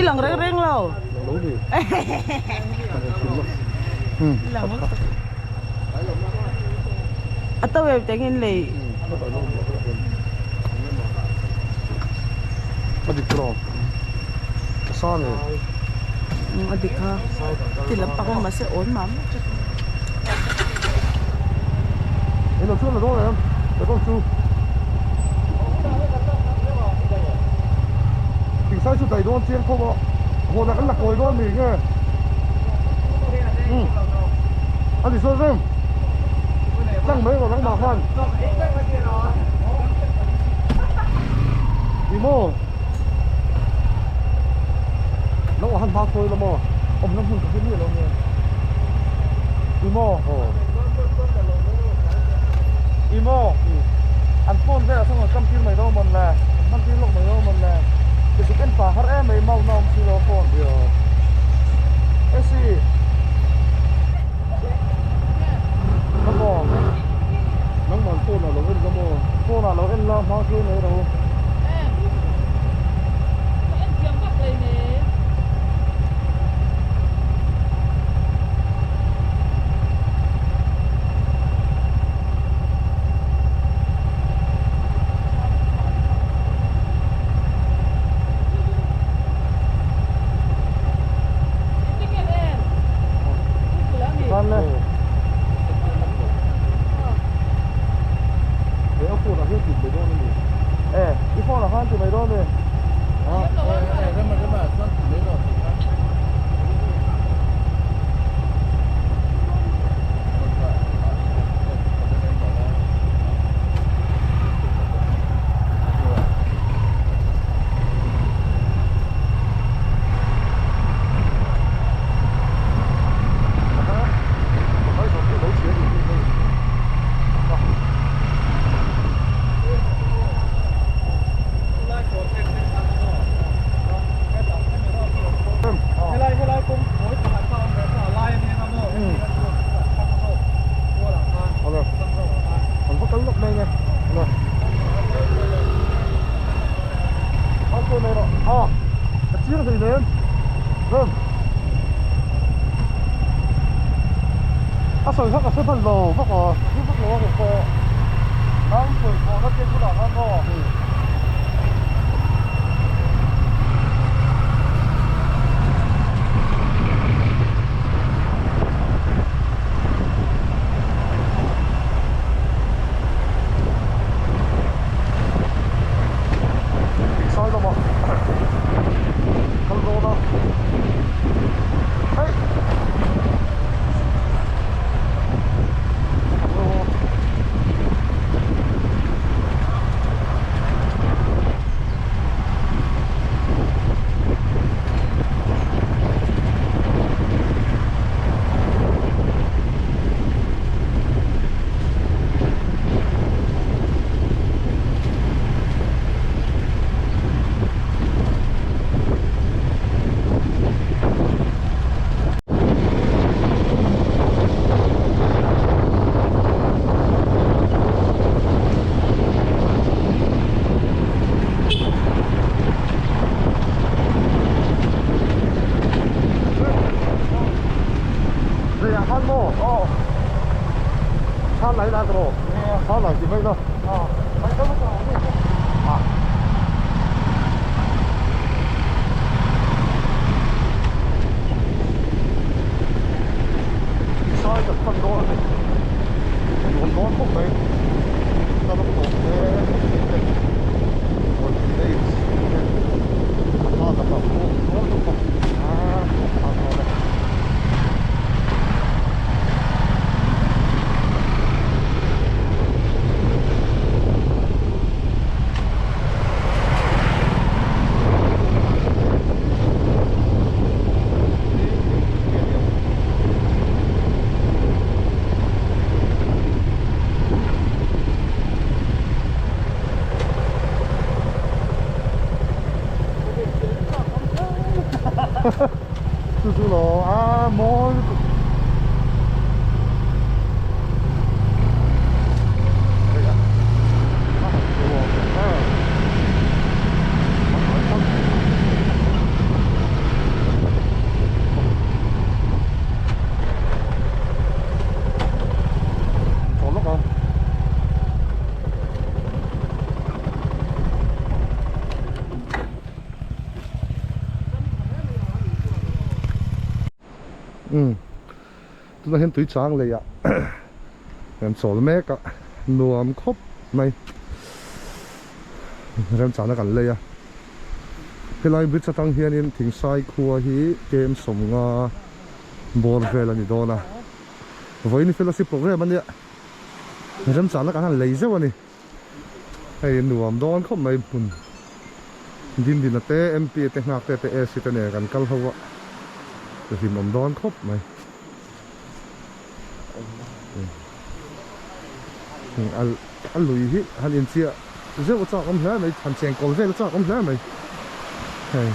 lang reng reng lo. Lang lo ni. I lang vak tak. A to em teng in lei. A dik tawh. A sa ne. A dik kha. Ti lampang a mahse awn mam. Eng lo chuan la dawn em? Petrol chu. Thingsai chu dai dawn chiang khawp a. Hawn ah kan la kawi dawn mi nge. Umm. A ni sawn reng. Tlang mai rawh nangmah khan. Ni maw? Nangmah khan hma sawi la maw? Awmna hmun ka hre miah lo nge. Ni maw? Aw. Ni maw? An phone velah sawn kan kam tir mai dawn mawn le. Kan hman tir lawk mai dawn mawn le. Tisuk en pa har em mai mount na awm si lo phone. Esi. Ka maw? Nangmah phone ah lo en la maw? Phone ah lo en la hma chu nei ro. Khan le. He a phone ah hian tih mai dawn a ni. E, i phone ah khan tih mai dawn a ni. An va kal lawk mai nge. A chiang hlei nen. Rem. A sawi vak a hre hman lo vak a. A hre vak lo a kawh pawh. Nang sawi khawh na te bulah khan maw. Sai lamah kal dawn a hei Reiah khan maw? Aw. Chhan lai la tawh. Chhan lai ti mai la. Ah. Sai kan pan dawn a ni. Nuam dawn khawp mai. Ka ram tawh te te rawn ti daih te a lakah pawh dawn lutuk a. Ah a dawn e. Chu chu lo a mawi lutuk. Umm tunah hian tui chang lei ah kan chawl mek a nuam khawp mai remchana kan lei a helai bridge atang hianin Thingsai khua hi kem sawmnga bawr vel a ni dawn a vawiin fellowship programme a nia remchana kan han lei zeuh a ni. Hei nuam dawn khawp mai hmun Dindina te MP te nghak te te AC te nen kan kal ho a hlim awm dawn khawp mai a lui hi han inchiah zeuh a chak awm hle mai han cheng kawl vel a chak awm hle mai hei.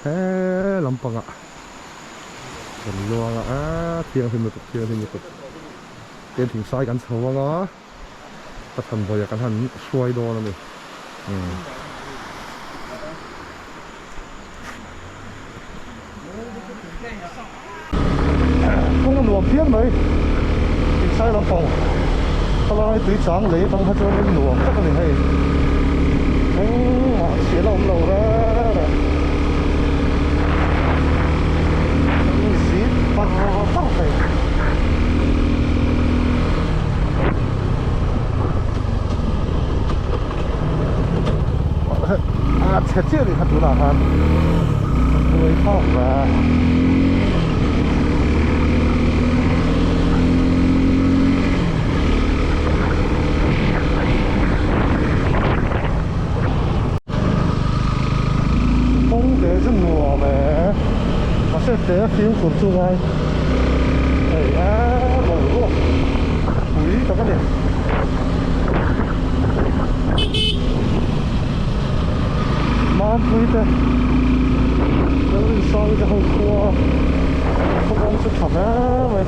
He lampangah kan luang a aaa thianghlim lutuk thianghlim lutuk tlem thing sai kan chho ang a ka than vawiah kan han hruai dawn a ni umm. Kawng a nuam phian mai thing sai lampang khalai tui chang lei atang kha chuan in nuam tak a ni hei engmah chhiat a awm lo reng reng an zip par par thei. A chhe chiah a nih kha tunah khan buai thlak ve. Kawng te chu nuam e mahse te a fimkhur chu ngai hei a boruak pui tak a ni. Mampui te Lalrinsanga te ho khua khaw kawng chu tha hle mai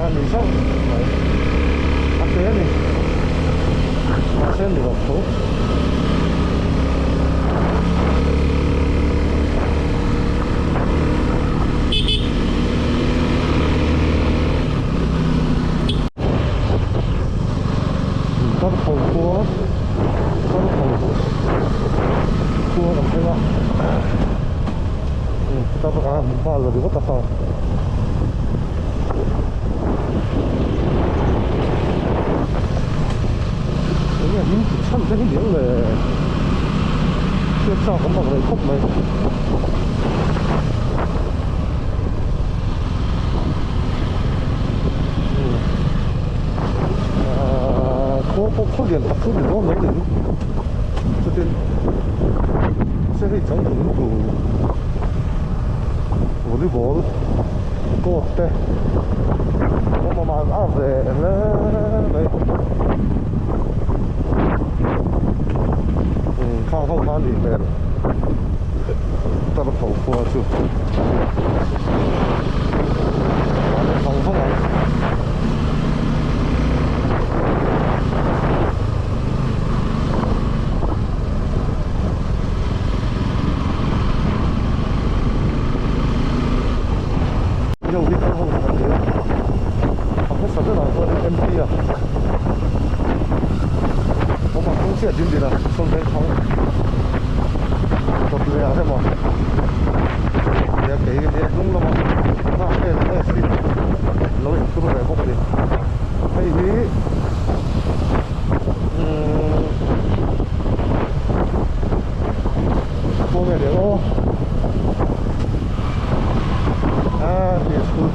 a ni zauh mai a te a ni mahse a ni lo tho. Dartho khua Dartho khua kan thleng a chutah bakah a hmu nghal lo ringawt a kha. Enge hming tih chhan te hi ni ang le hriat chak awm ang rei khawp mai. Khua pawh khaw lian tak chu ni dawn lo niin chutin se hei changtlung tur volleyball court te awm a mah a ve hle mai khang ho kha a nih hmel tar tho khua chu vang vang ang. Hei hi kal ho kan ni a a hmasa berah chuanin MP a awm ang hnung chiah din din a sawn veng thang dawt leh ah emaw nia kei nia hnung lama nghak vel AC lo inphur ve bawk a ni hei hi umm khaw nge leh aw. A ti school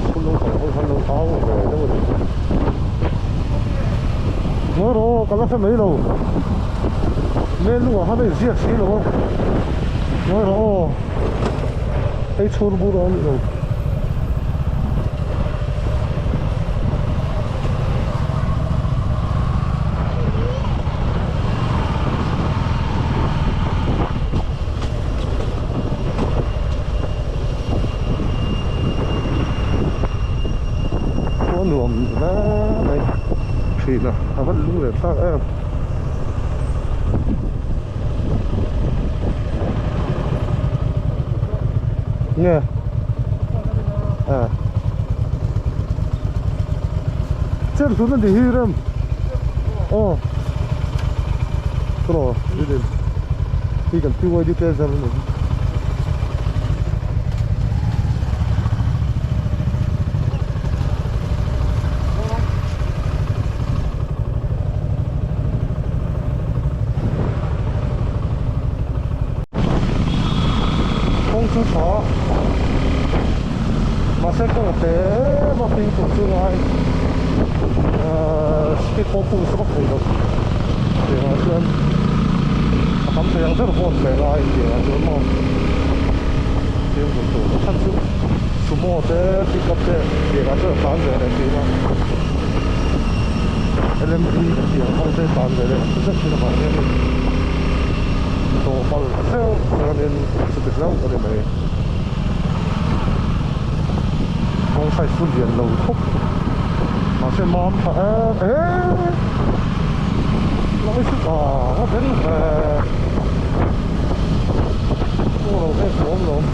school naupang ho khan lo au ve deuh a ni ngawi rawh aw ka la hre mai lo main lungah khan a inziak si lo a ngawi rawh aw hei chhur bur a ni lo. Khua nuam hle mai thin a, a va lung leh thlak em. Nge? Eh. Chen hlun a ni hi rem. Aw. Tawh ni hi kan PYD te zar a ni. Kawng chu tha a, mahse kawng a te em a fing tur chu ngai ahh speed pawh pung sa vak thei lo tiangah chuan a tam thei ang ber vawn ve ngai tiangah chuan maw fimkhur tur a chhan chu sumo te pickup te tiangah chuan a tlan ve leh thin a lmp tiang ho te tlan ve leh zet thin avang hianin tawh palh zeuh chuanin chuti hlauh a ni mai. Kawng size chu lian lo khawp mahse mam tha em em lai chu ah a beng ve pawh lo ve hlawm lawm.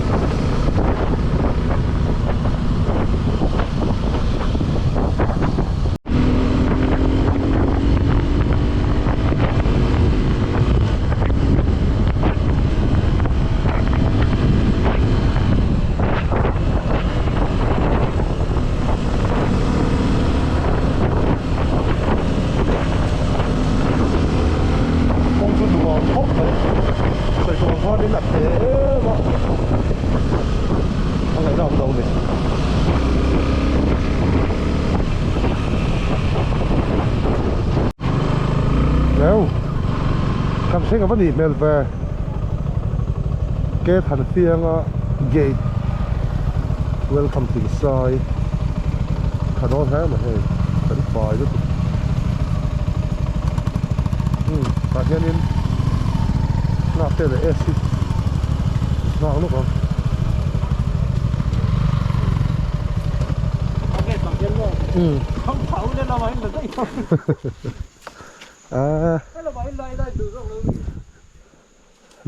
Kawng chu nuam khawp mai sawi tur ang khan in a hle em a a ngaihna awm lo a ni. Leu kan thleng ava nih hmel ve ke than fianga gate welcome thing sai tha dawn hle mai hei kan fai lutuk umm tah hianin nghak te leh ac nghak lawk ang.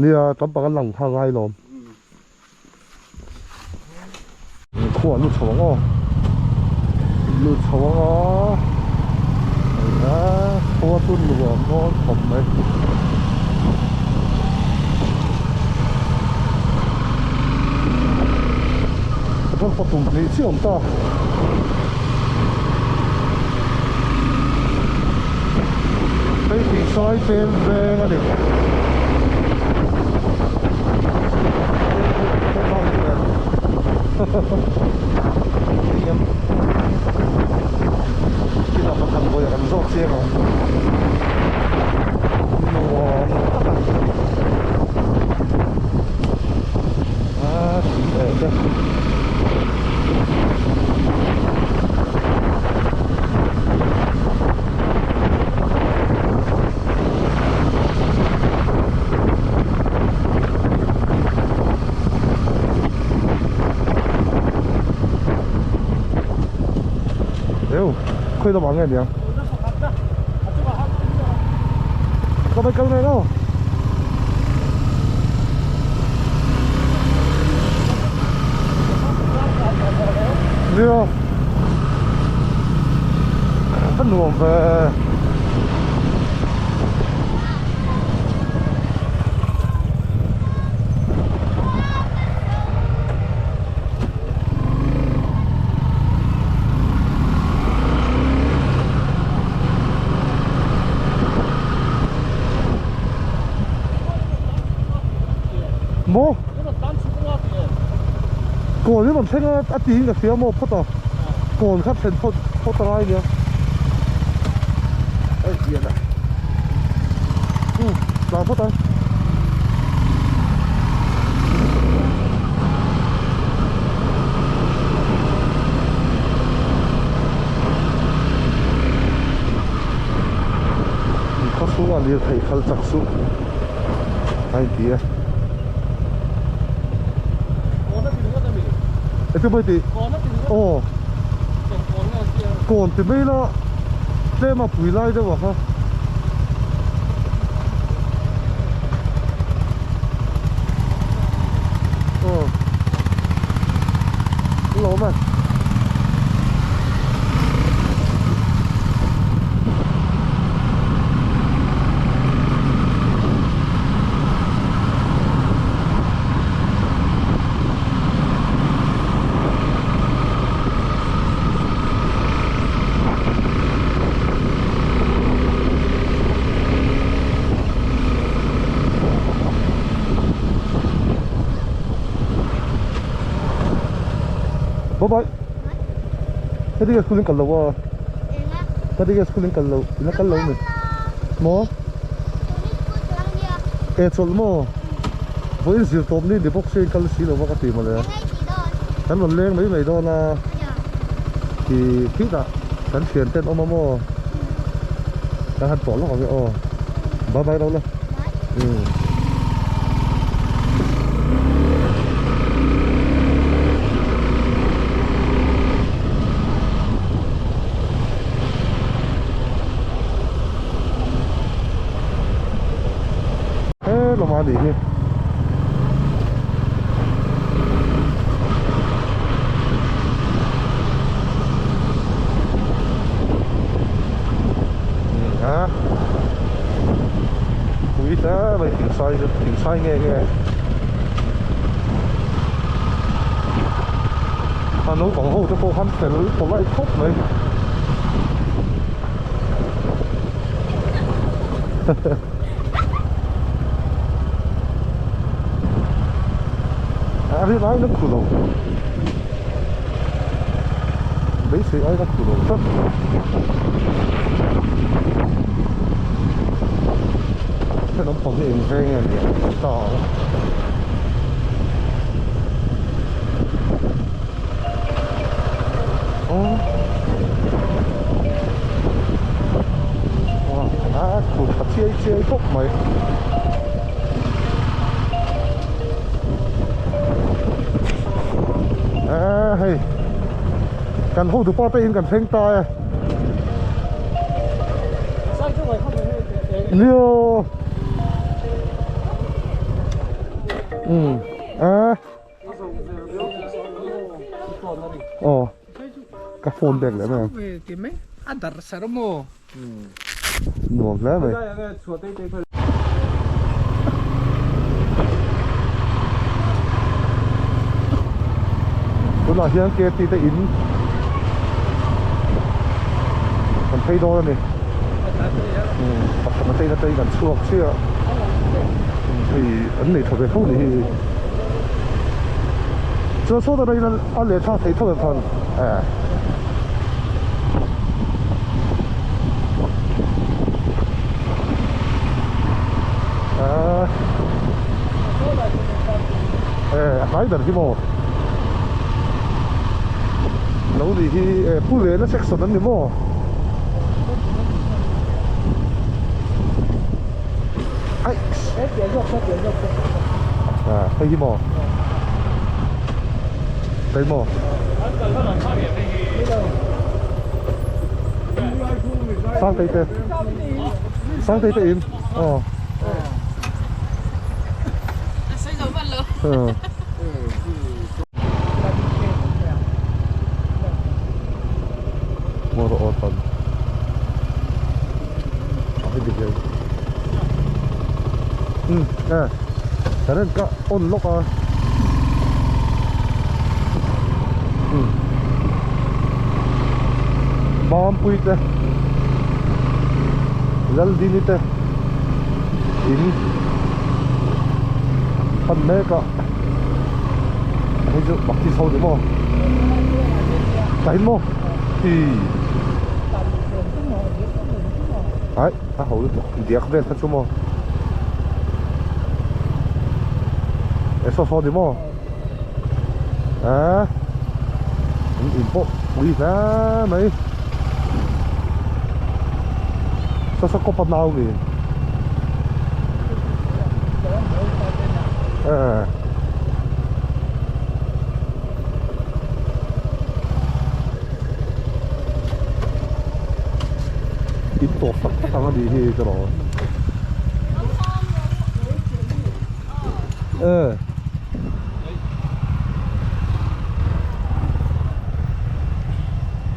Nia tam tak an lang kha ngai lawm khuah lut chho ang aw lut chho ang a khua chu nuam dawn khawp mai. Chuan pathum hnih chiah awm ta. Hei tih sai pen veng a ni. Kinah pakhat vawi kan zawk chiang ang. Nuam tak a ni. A thing eh te. Eu, khawi lamah nge niang? Ka mai kal mai lo. Nia A nuam ve Maw? Kawn hi rawn thleng a a tiin ka hria maw phawt a kawn kha thlen phawt phawt a ngai nia hei lian a umm tlan phawt ang. Khaw chhungah lirthei khal chak suh a inti e. Eng tin mai tih? Aw kawn ti mai la tlem a pui lai deuh a kha. Aw. awm e. Bye bye. Ka dige school in kal lo a. Ka dige school in kal lo. Ina kal lo ni. Mo? E chawlh maw? Vawiin zir tawp ni ni bawk se in kal si lo va ka ti mawle. Kan rawn leng mai mai dawn a. Ti khitah kan thian ten awm a maw? Kan han tawh lawk ang e aw. Bye bye lo la. Umm. He lamah a nih hi. A pui hle mai thingsai chu thingsai nge nge a naupang ho te pawh khan fel polite khawp mai. A rin aiin a khu lo beisei aiin a khu lo tlat heng lampang hi eng veng nge ni ang ta ang. A khu tha chiai chiai khawp mai. A hei kan hotu pa te in kan thleng ta e. Lio. Um. A. Aw ka phone bag leh mai ang. Nuam hle mai. Tunah hian KT te in kan phei dawn a ni. Pakhat atangin atangin kan chhuak chiah a. Hei an nei tha ve tho ni hi. Chuan sawta atangin a leh thlak thei tho em khan eh. Ah. Eh a hnai ber hi maw? Lo ni hi eh pu lena section an ni maw? Aih. À, hei hi maw? Đây maw? Sang tei te. Sang tei te in. Ờ. Ờ. Moro otan. Um e current ka on lawk a um Mampui te Laldini te in pan mek a hei chu bak chi chho ni maw tahin maw hi ai a ho lutuk diak vel kha chu maw e saw saw ni maw a an in pawh pui hle mai saw saw kawpa nau ni e. In tawp tak tak ang a nih hi ka rawh. E.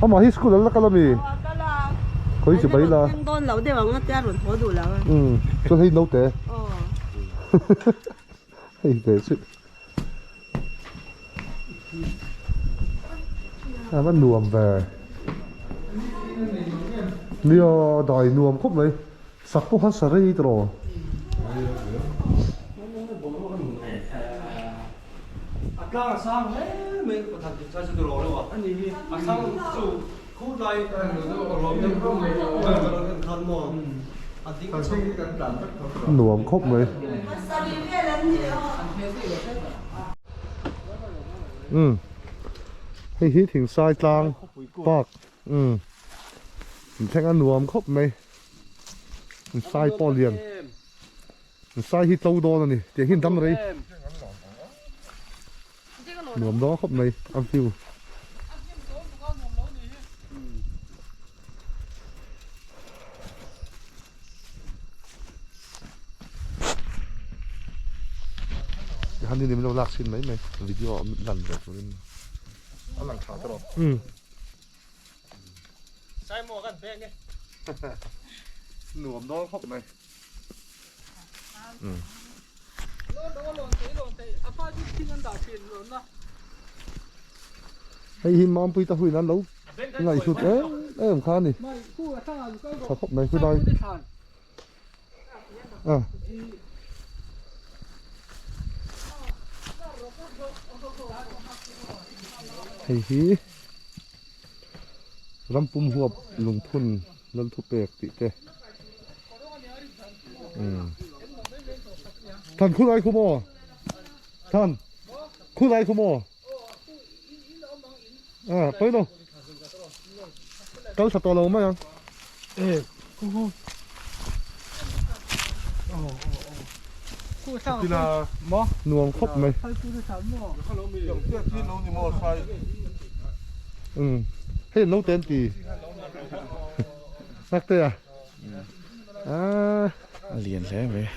Amah hi school an la kal ami? Khawi chi bai la. Umm chuan hei naute. Hei ve chu. A va nuam ve. Nia dai nuam khawp mai. Sak pawh khan sa rei tawh rawh. A tlang a sang hle mai pakhat dik chai chu ti rawh lo a. A thlang chu khutlai ruam deuh en khan maw a ding chho. Nuam khawp mai. Umm hei hi Thingsai tlang park umm inthleng a nuam khawp mai Sai pawh lian. Sai hi tlo dawn a ni tiang hi dam rei nuam dawn khawp mai a view. Tikhan ni min lo lak chhin mai mai video ah lan ve turin a lang tha tawh. Umm. Nuam dawn khawp mai. Hei hi Mampui ta huin an lo ngaihhlut em em kha a ni. Tha khawp mai khulai. A. Hei hi rampum huap lungphun Lalthupek tih te umm Than khulai khu maw Than khulai khu maw a pawi lo kal tha tawh lo mai ang nuam khawp mai umm hei naute an ti. Ngak te a A lian hle mai.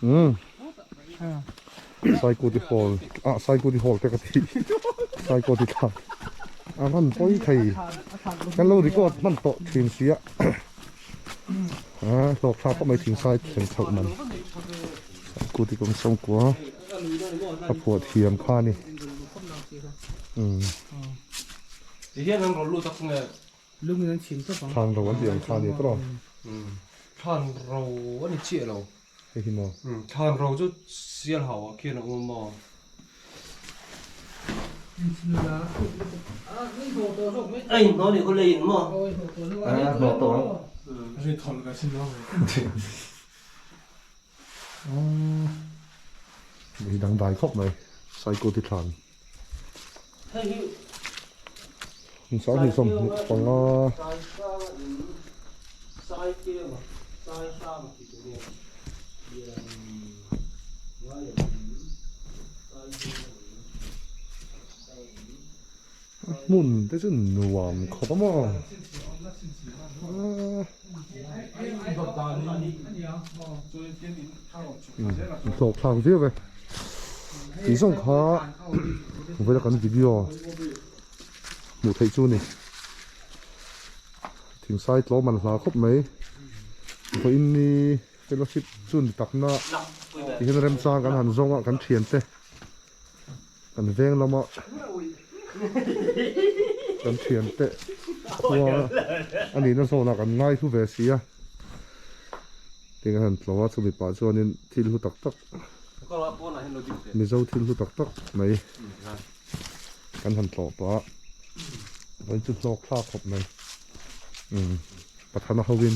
Umm Saikuti hall ah Saikuti hall te ka ti Saikuti thlak a hman pawi thei kan lo record hman tawh thin sia a hlawk thlak khawp mai thingsai thleng chhoh man. Kuti kawng sawmkua a phuah thiam kha a ni. Thlan ro an tih ang kha a ni tawh. Thlan ro a ni chiah lo. Hei hi maw? Thlan ro chu sial hau ah khian a awm a maw? A in hnawh ni khaw lei in maw? A hnawh tawh ang. Hei dangdai khawp mai Saikawti thlan Sanghnih sawmhnih panga Hmun te chu nuam khawp a maw. Hlawk thlak viau e tih zawng kha vawila kan video hmuh theih chu a ni thingsai tlawm an hla khawp mai vawiin ni fellowship chu ni takna tihian remchang kan han zawng a kan thiante. Kan veng lama kan thian te khua a nihna zawnah kan ngai hlu ve si a tin a han tlawh a chumi pah chuanin thil hlu tak tak Mizo thil hlu tak tak mai kan han tlawh pah a vawiin chu hlawk thlak khawp mai umm Pathana ho in.